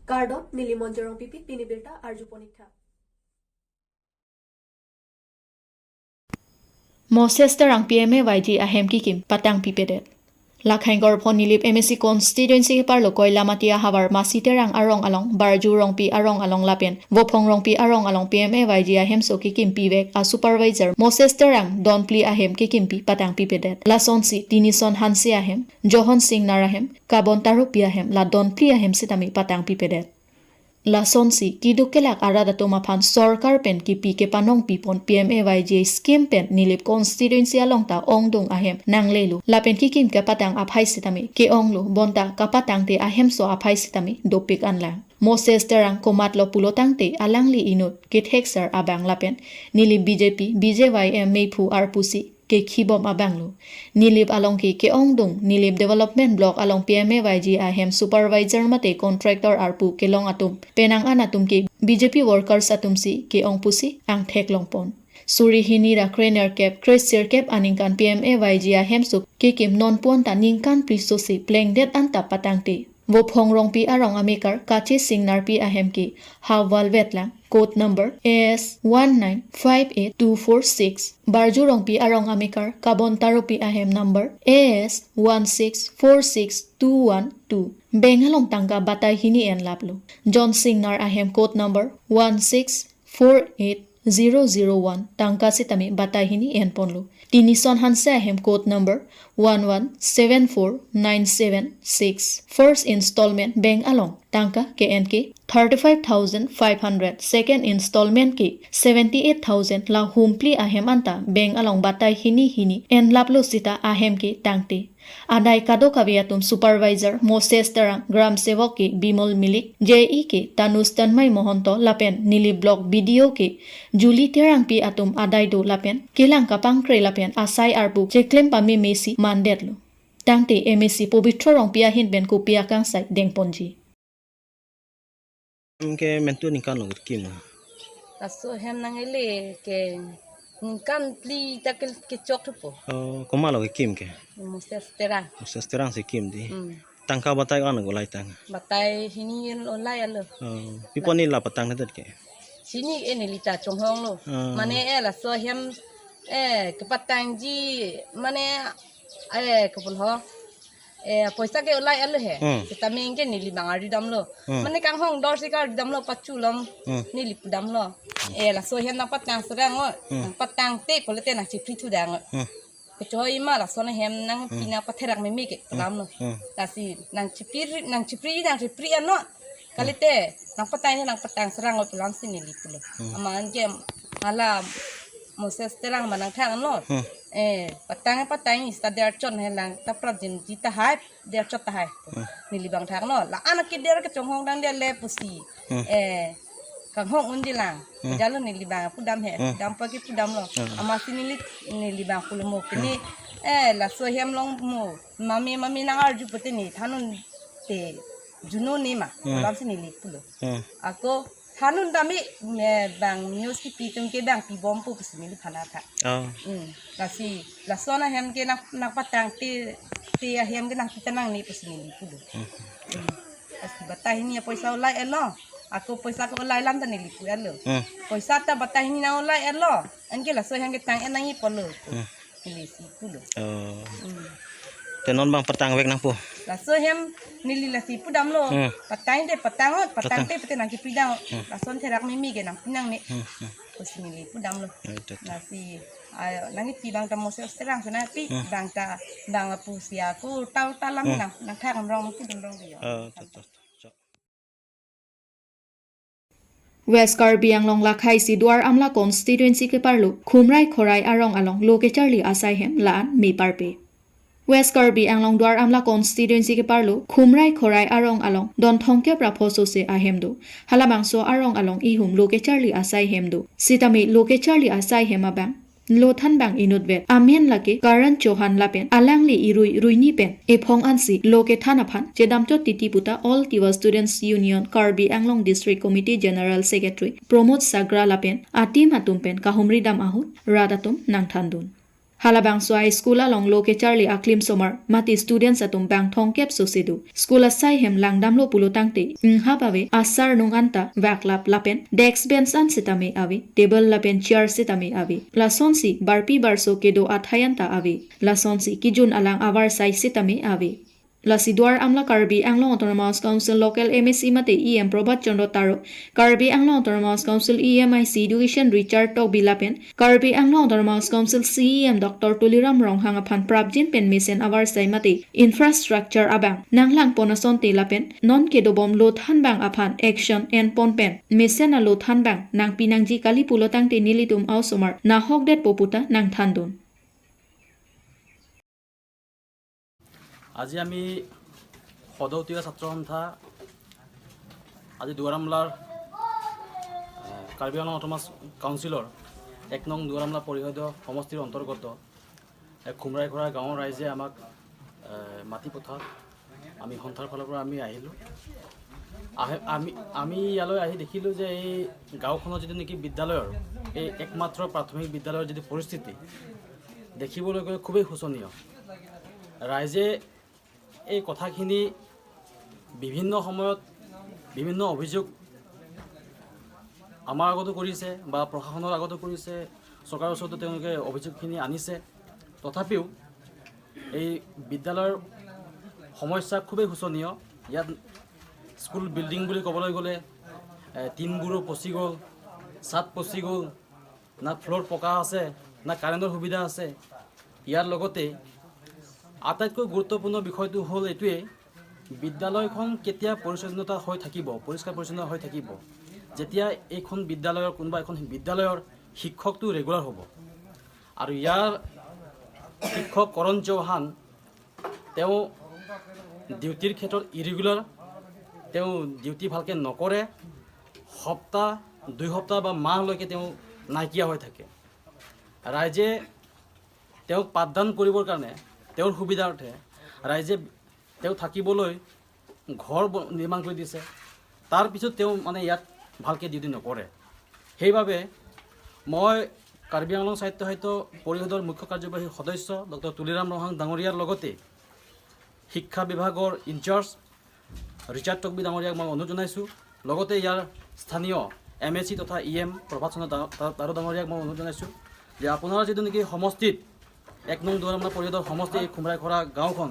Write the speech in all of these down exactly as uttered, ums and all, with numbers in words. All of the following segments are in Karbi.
Kardom, neli Monjorong Pipi, pini birta arju ponik tha. Moses Terang P M A Y G ahem kekim patang pipedet. Lakhaing Korphon Nilip M A C constituency keparlo Koilamati ahavar Masi Terang arong along, Barju Rongpi arong along lapen Vophong Rongpi arong along P M A Y G ahemso kekim pivek a supervisor Moses Terang donphli ahem kekimpi patang pipedet. Lasonsi Tinison Hanse ahem, Johon Singnar ahem, Kabon Tarupi ahem la donphli ahem sitame patang pipedet. Lasonsi keduk kelak arat atum aphan sorkar pen kipi kepanong pipon P M A Y G scheme pen Nilip constituency along ta ongdung ahem nanglelo lapen kekim kepatang aphai sitame ke-onglo bonta kapatangte ahemso aphai sitame dopik anlang. Moses Terang komatlo pulo tangte alangli inut kethek sar abang lapen Nilip B J P, B J Y M meiphu arpusi kekhibom abanglo. Nilip along ke ke-ongdung, Nilip Development Block along P M A Y G ahem supervisor mate contractor arpu kelong atum, penang an atum ke B J P workers atumsi ke-ong pusi angthek longpon. Suri hini ra krenerkep, kresirkep aningkan P M A Y G ahemso kekim non puan ta ningkan phli sose plengdet anta patangte. Vophong Rongpi arong amekar Kache Singnarpi ahem ke ha valvet lang, code number A S one nine five eight two four six. Barju Rongpi arong amekar Kabon Tarupi ahem number A S one six four six two one two. Bank along tangka batai hini enlaplo. Johon Singnar ahem code number one six four eight zero zero one tangka sitame batai hini enponlo. Tinison Hanse ahem code number one one seven four nine seven six. First installment bank along tangka K N K thirty-five thousand five hundred, second installment ke seventy-eight thousand, la humphli ahem anta bank along batai hini hini enlaplo sita ahem ke tangte. Adai kadokave atum supervisor Moses Terang, gram sevok ke Bimol Milik, J E ke Tanus Tanmai Mohonto lapen Nilip Block B D O ke Julie Terangpi atum adai do lapen kelang kapangkre lapen asai arpu cheklem pamemesi mandetlo. Tangte M A C Pobitro Rongpi ahin pen kopi akangsai dengponji. Hem ke mentu ningkan lo kekim? Laso hem nang ele ke ningkan phli ta ke, kechok thupo. Oh, komatlo kekim ke? Moses Terang. Moses Terang si kim di. Hmm. Tangka batai an ko lai tang? Batai hini en olai alo. Oh, pi apot ne la patangdet ke? Sini e neli ta chonghong lo. Ah. Mane e laso hem e kepatangji mane e kepul ho. E poisa ke olai alo he. Hmm. Sitame ke neli bang arjudamlo. Hmm. Mane kanghong dor si karjudamlo, pachulom. Hmm. Neli pudamlo. E laso hem nangpatang serang o. Hmm. Nangpatangte pulote nangchipri thudang o. Hmm. Kechoi ma lason ahem nang Hmm. pina patherak meme ke Hmm. pulamlo. Hmm. Lasi nangchipri, nangchipri, nangchipri ano. Kalite nangpatang he, nangpatang serang o pulamsi neli pulo. Hmm. Amat ke hala Moses Terang ma nangthang lo. Hmm. E patang, patang ista derchot he lang ta prajin ji tahai, derchot tahai. Hmm. Neli bang thang lo. La anak ke der kechonghong dang der le pusi. Hmm. E kanghong unji lang. Hmm. Jalo neli bang pudam he. Hmm. Dampo ke pudamlo. Hmm. Amatsi neli, neli bang pulo mo. Kini Hmm. e laso hem long mo. Mami, mami nang arju pute ne thanun te juno ne ma. Hmm. Pulamsi neli pulo. Hmm. Ako thanun tame me bang news kipi atum ke bang pibompo pusi neli phana tha. Oh. Hmm. Lasi lason ahem ke nang, nangpatang te, te ahem ke nangpi ta nangne pusi neli pulo. Hmm. Hmm. Lasi batai hini apoisa olai alo. Ako poisa ko olai lam ta neli pu alo. Hmm. Poisa ta batai hini nang olai alo. Anke laso ahem ke tang en nangji pulo. Hmm. Neli si pulo. Oh. Hmm. Te non bang patangvek nangpo? Laso hem neli lasi pudamlo. Hmm. Patangte patang o, Patang. patangte pute nangchipri dang o. Hmm. Lason therak meme ke nangpi nangne. Hmm, hmm. Pusi neli pudamlo. Oh, itu, itu. Lasi, ayo, nangkipi bang ta Moses Terang sana pi, Hmm. bang ta, bang apusi aku, tau talam Hmm. nang, nangthak nang rong, pudam rong dia. Oh, itu, itu, itu. West Karbi Anglong lakhai si Duar Amla constituency keparlo Khumrai Khorai arong along lo kecharli asai hem la-an me parpe. West Karbi Anglong Duar Amla constituency keparlo Khumrai Khorai arong along don thomkep ra pho sose ahem do. Halabangso arong along ihum lo kecharli asai hem do. Sitame lo kecharli asai hem abang lo than bang inutvet amen lake Karan Chauhan lapen alangli irui ruini pen ephong ansi lo kethan aphan chedamchot titi puta All Tiwa Students Union Karbi Anglong District Committee General Secretary Pramod Sagra lapen a-team atum pen kahumri dam ahut rat atum nangthandun. Halabangso a-school along lo kecharli aklim somar mate students atum bang thomkep sose do. School asai hem langdamlo pulo tangte inghap ave, asar nung anta vaklap lapen desk bench an sitame ave, table lapen chair sitame ave. Lasonsi barpi barso kedo athai anta ave. Lasonsi kejun alang avarsai sitame ave. Lasi Duar Amla Karbi Anglong Autonomous Council Local M A C mate E M Prabhat Chandra Taro, Karbi Anglong Autonomous Council E M I C Education Richard Tokbi lapen Karbi Anglong Autonomous Council C E M Doctor Tuliram Ronghang aphan prapjin pen mesen avarsai mate infrastructure abang nanglang pon asonte lapen non kedobom lo thanbang aphan action en pon pen mesen alo thanbang nangpi nangji kali pulo tangte nelitum a-osomar nahokdetpo puta nangthandun. আজি আমি সদৌ টিকা ছাত্ৰ সন্থা আজি দুৱাৰামলাৰ এ, কাৰ্বি আংলং অট'নমাছ কাউন্সিলৰ এক নং দুৱাৰামলা পৰিষদীয় সমষ্টিৰ অন্তৰ্গত এ, খুমৰাইখৰা গাঁৱৰ ৰাইজে আমাক এ, মাতি পঠাত আমি সন্থাৰ ফালৰ পৰা আমি আহিলোঁ। আহে আমি আমি ইয়ালৈ আহি দেখিলোঁ যে এই গাঁওখনৰ যিটো নেকি বিদ্যালয়ৰ এই একমাত্ৰ প্ৰাথমিক বিদ্যালয়ৰ যিটো পৰিস্থিতি দেখিবলৈ গ'লে খুবেই শোচনীয়। ৰাইজে এই কথাখিনি বিভিন্ন সময়ত বিভিন্ন অভিযোগ আমাৰ আগতো কৰিছে বা প্ৰশাসনৰ আগতো কৰিছে, চৰকাৰৰ ওচৰতো তেওঁলোকে অভিযোগখিনি আনিছে। তথাপিও এই বিদ্যালয়ৰ সমস্যা খুবেই শোচনীয়। ইয়াত স্কুল বিল্ডিং বুলি ক'বলৈ গ'লে এ, টিনবোৰো পচি গ'ল, ছাদ পচি গ'ল, না ফ্ল'ৰ পকা আছে, না কাৰেণ্টৰ সুবিধা আছে। ইয়াৰ লগতে আটাইতকৈ গুৰুত্বপূৰ্ণ বিষয়টো হ'ল এইটোৱেই, বিদ্যালয়খন কেতিয়া পৰিচ্ছন্নতা হৈ থাকিব, পৰিষ্কাৰ পৰিচ্ছন্ন হৈ থাকিব, যেতিয়া এইখন বিদ্যালয়ৰ কোনোবা এখন বিদ্যালয়ৰ শিক্ষকটো ৰেগুলাৰ হ'ব। আৰু ইয়াৰ শিক্ষক কৰণ চৌহান তেওঁ ডিউটিৰ ক্ষেত্ৰত ইৰেগুলাৰ, তেওঁ ডিউটি ভালকৈ নকৰে, সপ্তাহ দুই সপ্তাহ বা মাহলৈকে তেওঁ নাইকিয়া হৈ থাকে। ৰাইজে তেওঁক পাঠদান কৰিবৰ কাৰণে, তেওঁৰ সুবিধাৰ্থে ৰাইজে তেওঁ থাকিবলৈ ঘৰ ব- নিৰ্মাণ কৰি দিছে। তাৰ পিছত তেওঁ মানে ইয়াত ভালকৈ ডিউটি নকৰে। সেইবাবে মই কাৰ্বি আংলং স্বায়ত্তশাসিত পৰিষদৰ মুখ্য কাৰ্যবাহী সদস্য ডক্টৰ তুলিৰাম ৰংহাং ডাঙৰীয়াৰ লগতে শিক্ষা বিভাগৰ ইনচাৰ্জ ৰিচাৰ্ড টকবি ডাঙৰীয়াক মই অনুৰোধ জনাইছোঁ। লগতে ইয়াৰ স্থানীয় এম এ চি তথা ই এম প্ৰভাত চন্দ্ৰ ডা- ডা- ডাঙৰীয়াক মই অনুৰোধ জনাইছোঁ যে আপোনাৰ যিটো নেকি সমষ্টিত এক নং দুৱাৰামলা পৰিষদৰ সমষ্টি এই খুমৰাইখৰা গাঁওখন,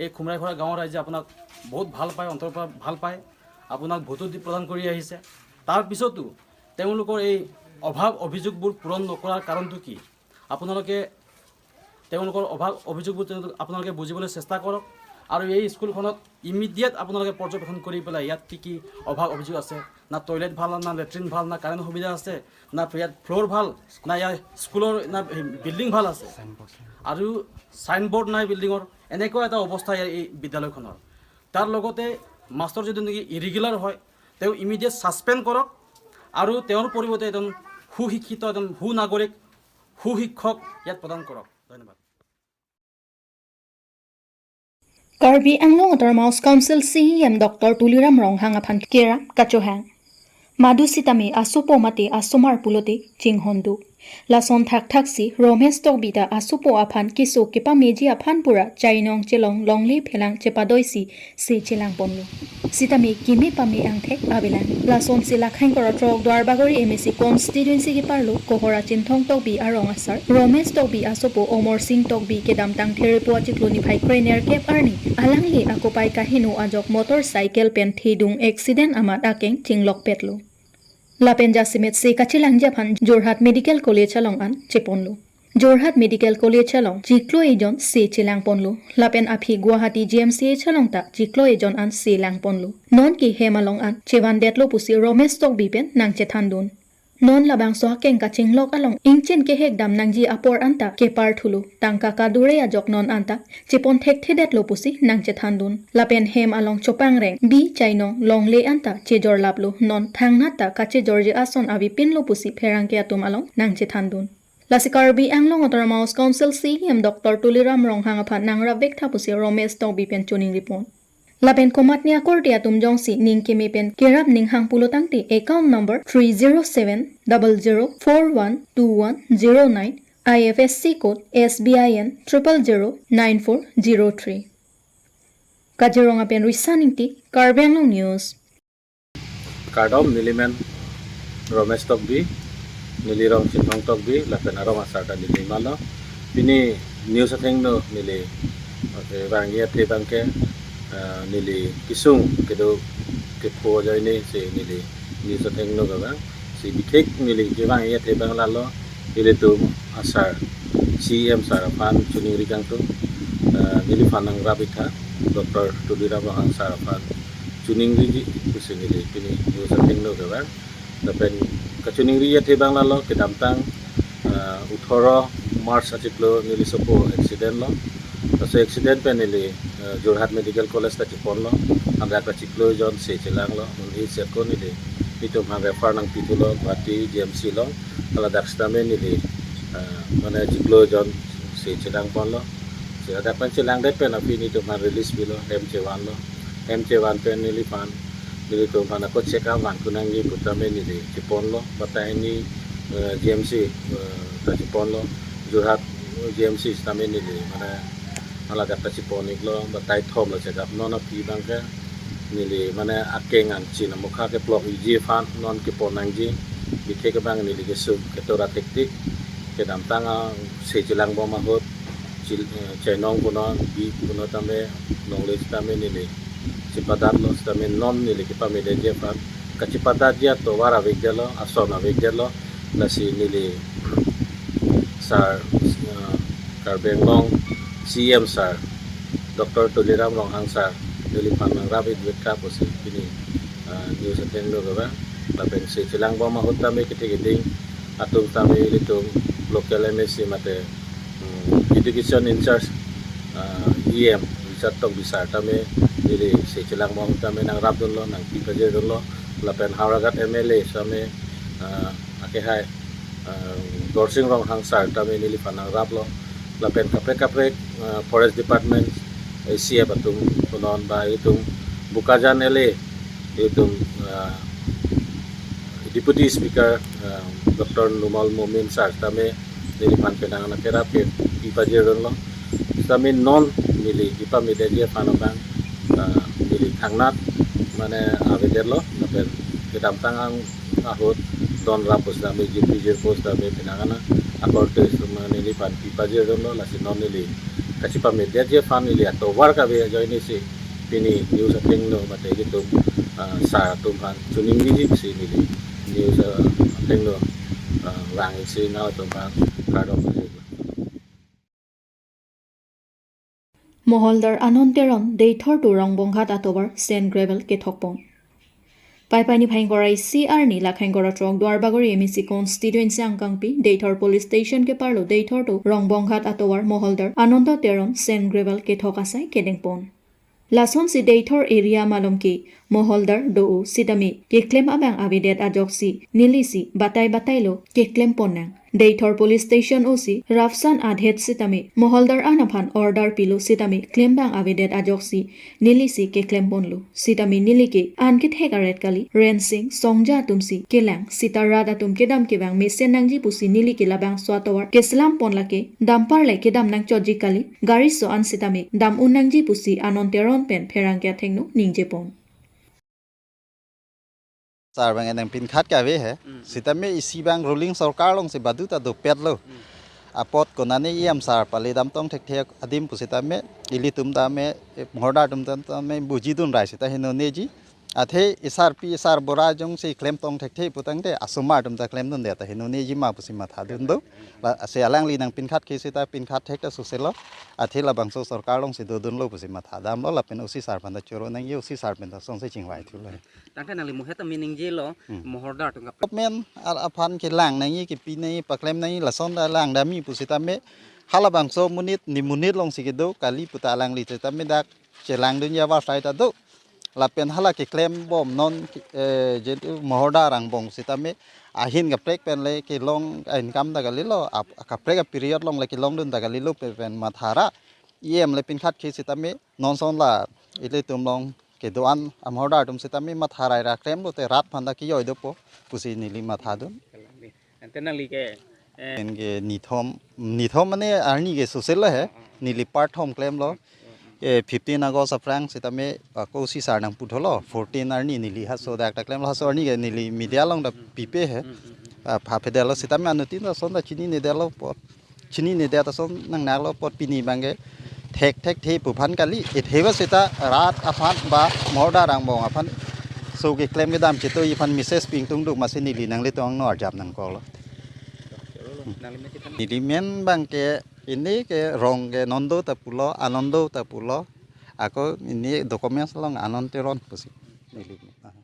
এই খুমৰাইখৰা গাঁৱৰ ৰাইজে আপোনাক বহুত ভাল পায়, অন্তৰৰ পৰা ভাল পায়, আপোনাক ভোটো দি প্ৰদান কৰি আহিছে। তাৰ পিছতো তেওঁলোকৰ এই অভাৱ অভিযোগবোৰ পূৰণ নকৰাৰ কাৰণটো কি? আপোনালোকে তেওঁলোকৰ অভাৱ অভিযোগবোৰ তেওঁলোক আপোনালোকে বুজিবলৈ চেষ্টা কৰক আৰু এই স্কুলখনত ইমিডিয়েট আপোনালোকে পৰ্যবেক্ষণ কৰি পেলাই ইয়াত কি কি অভাৱ অভিযোগ আছে, না টয়লেট ভাল, না লেট্ৰিন ভাল, না কাৰেণ্ট সুবিধা আছে, না ইয়াত ফ্ল'ৰ ভাল, না ইয়াৰ স্কুলৰ না বিল্ডিং ভাল আছে আৰু ছাইনবৰ্ড নাই বিল্ডিঙৰ, এনেকুৱা এটা অৱস্থা ইয়াৰ এই বিদ্যালয়খনৰ। তাৰ লগতে মাষ্টৰ যদি নেকি ইৰেগুলাৰ হয়, তেওঁ ইমিডিয়েট ছাছপেণ্ড কৰক আৰু তেওঁৰ পৰিৱৰ্তে এজন সুশিক্ষিত, এজন সুনাগৰিক, সুশিক্ষক ইয়াত প্ৰদান কৰক। ধন্যবাদ। Karbi Anglong Autonomous Council C E M Doctor Tuliram Ronghang aphan kerap kachohang. Madu sitame asopo mate asomar pulote chinghon do. Lason thakthaksi Romesh Tokbi ta asopo aphan keso kepameji aphan pura chainong chelong longle phelang chepadoisi se chelangponlo. Sitame keme pame angthek avelang. Lasonsi Lakhaing Koratrok Duarbagori M A C constituency keparlo Kohora Chinthong Tokbi arong asar Romesh Tokbi asopo Omor Singh Tokbi kedamtang Therepo achiklo niphai krenerkep arni alangli akopai kaheno ajok motorcycle pen thedung accident amat akeng chinglokpetlo. Lapen jasemet se kachelangji aphan Jorhat Medical College along an cheponlo. Jorhat Medical College along chiklo ejon se chelangponlo. Lapen aphi Guwahati G M C H along ta chiklo ejon an se langponlo. Non ke hem along an chevandetlo pusi Romesh Tokbi pen nangchethandun. Non labangso akeng kachinglok along ingchin kehekdam nangji apor anta keparthulo. Tangka kadure ajok non anta chepon thekthedetlo pusi nangchethandun. Lapen hem along chopangreng bi chainong longle anta chejorlaplo. Non thangnat ta kachejorji ason avepinlo pusi pherangke atum along nangchethandun. Lasi Karbi Anglong Autonomous Council C E M Doctor Tuliram Ronghang aphan nangrapvek tha pusi Romesh Tokbi pen choningripon. Lapen komatne akorte atum jongsi ning keme pen kerap ninghang pulo tangte account number three zero seven double zero four one two one zero nine I F S C code S B I N triple zero nine four zero three. Kaziranga pen Risan Ingti, Karbi Anglong News. Kardom, neli men Romesh Tokbi, neli rong Chinthong Tokbi, lapen arong asar ta Nilima lo. Pini news athengno neli, okay, vangji athe abang ke, ah, neli kesung kedo kepho ajoine si neli news athengno kevang. Si bithek neli kevangji athe abang lalo, ilitum asar, C E M sar aphan choningri kangtung, ah, neliphan nangrap ik tha, Doctor Tuliram Ronghang sar aphan choningriji pusi neli pini news athengno kevang. Lapen kachoningri athe abang lalo, kedamtang, ah, othoro March achiklo neli sopo accident lo. Laso accident pen neli, ah, Jorhat Medical College ta cheponlo. Hadak ta chiklo jon se chelanglo. Un'e seko neli, nelitum aphan refer nangpithulo Guwahati G M C along. Haladak sitame neli, ah, mane chiklo jon se chelangponlo. Si hadak pen chelangdet pen aphi nelitum aphan release pilo, hem chevanlo. Hem chevan pen neliphan, nelitum aphan ako check up vangthu nangji pu tame neli cheponlo, batai hini, eh, G M C, eh, ta cheponlo, Jorhat G M C sitame neli, mane, haladak ta chepon iklo, batai thomlo check up. Non aphi abang ke neli, mane, akeng angchin amokha keplok ikji aphan non kepon nangji, bithek abang neli kesung ketora thektik, kedamtang a se chelangbom ahut, chil-, eh, chainong punon, bi punon tame, nongle sitame neli chepadatlo, sitame non neli kepamedetji aphan. Kachepadatji atovar avedetlo, ason avedetlo, lasi neli sar, eh, Karbi Anglong C E M sar, Doctor Tuliram Ronghang sar, neliphan nangrap ik tha pusi pini, eh, news athengno kevang. Lapen se chelangbom ahut tame kethe keding atum tame ilitum local M A C mate, hmm, education in charge, ah, E M Richard Tokbi sar tame neli se chelangbom tame nangrapdunlo, nangpi pajirdunlo. Lapen Howraghat M L A tame, ah, akehai, ah, Dorsing Ronghang sar tame neliphan nangraplo. Lapen kaprek kaprek, ah, Forest Department, A C F atum punon ba itum Bokajan L A, itum, ah, Deputy Speaker, ah, Doctor Numal Momin sar tame neliphan penang anak kerap kepi pajirdunlo. Tame non neli kepamedetji aphan abang, ah, neli thangnat mane avedetlo, lapen kedamtang ang ahut don rap pusitame, jirpi jirpo sitame penang anak akorte sitame neliphan pi pajirdunlo, lasi non neli kachepamedetji aphan neli atovar kave ajoine si pini news athengno mate ilitum, ah, sar atum aphan choningriji si neli news, ah, athengno, ah, vang ik si nangtum aphan kardom pajirlo. Moholdar Anon Teron Deithor to Rongbonghat atovar sand gravel kethokpon. Paipai niphai ingkoi ra isi arni lake ingkoi ra throk Duarbagori M A C constituency angkangpi Deithor police station keparlo Deithor to Rongbonghat atovar Moholdar Ananta Teron sand gravel kethok asai kedengpon. Lasonsi Deithor area malom ke Moholdar do-o sitame keklem abang avedet ajoksi nelisi batai batailo keklempon nang. Deithor police station O C Rafsan Adhet sitame Moholdar an aphan order pilo sitame klem abang avedet ajoksi nelisi keklemponlo. Sitame neli ke an kethek aret kali, Rensing Songja atumsi kelang, sita rat atum kedam kevang mesen nangji pusi neli ke labangso atovar keselam pon lake, dumper le kedam nangchotji kali, gari so-an sitame dam un nangji pusi Anon Teron pen pherangke athengno ningjepon. Sar abang enang pinkhat kave he. Hmm. Sitame isi abang ruling sorkar alongsi badu ta dopetlo. Hmm. Apot konane E M sar pale damtong thekthe adim pusitame ilitum tame, eh, Moholdar atum tame bujidun rai sita henoneji. Athe isarpi isar bora jongsi klemtong thekthe putangte asomar atum ta klemdunde ta henoneji ma pusi mathadun do. La, se alangli nang pinkhat ke sita pinkhat thek ta suselo. Athe labangso sorkar alongsi dodunlo pusi mathadamlo lapen O C sar aphan ta choro nangji, O C sar pen ta songse chingvaithulo. Tangte nangli mohet ta meaning jelo, hmm, Moholdar atum kap- Government al aphan kelang nangji, kepi nangji, paklem nangji, lason ta langdamji pusitame halabangso monit ni monit alongsi kedo kali puta alangli sitame dak chelangdunji avarsai ta do. Lapen hala keklembom non, eh, je Moholdar angbong sitame ahin kaprek pen le kelong a-income ta kalilo, ap-, kaprek a-period along le kelongdun ta kalilo pen, pen mathara. E M le pinkhat ke sitame non son la ilitum along kedo-an a-Moholdar atum sitame matharai ra klemlote rat aphan ta kejoi dopo pusi neli mathadun. Ante nangli ke Anke nithom, nithom mane arni ke social lo he. Neli part thom klemlo. Eh, fifteen August aphrang sitame, ah, ako si sar nangputhotlo. Fourteen arni neli haso dak ta klemlo, haso arni ke neli media along ta pipe he. Ah, pha phedetlo sitame anuttin ta ason ta chininedetlo apot. Chininedet ason nangnaklo apot pini abangke thekthekthe pu aphan kali, ithe ba seta rat aphan ba mordar angbong aphan so keklem kedam chetoi aphan message pi ingtungduk masi neli nanglitum angno arjap nangkoklo. Neli men abangke, ini ke rong ke Nondo ta pulo, Anondo ta pulo. Ako ini documents along Anand Teron pusi neli men.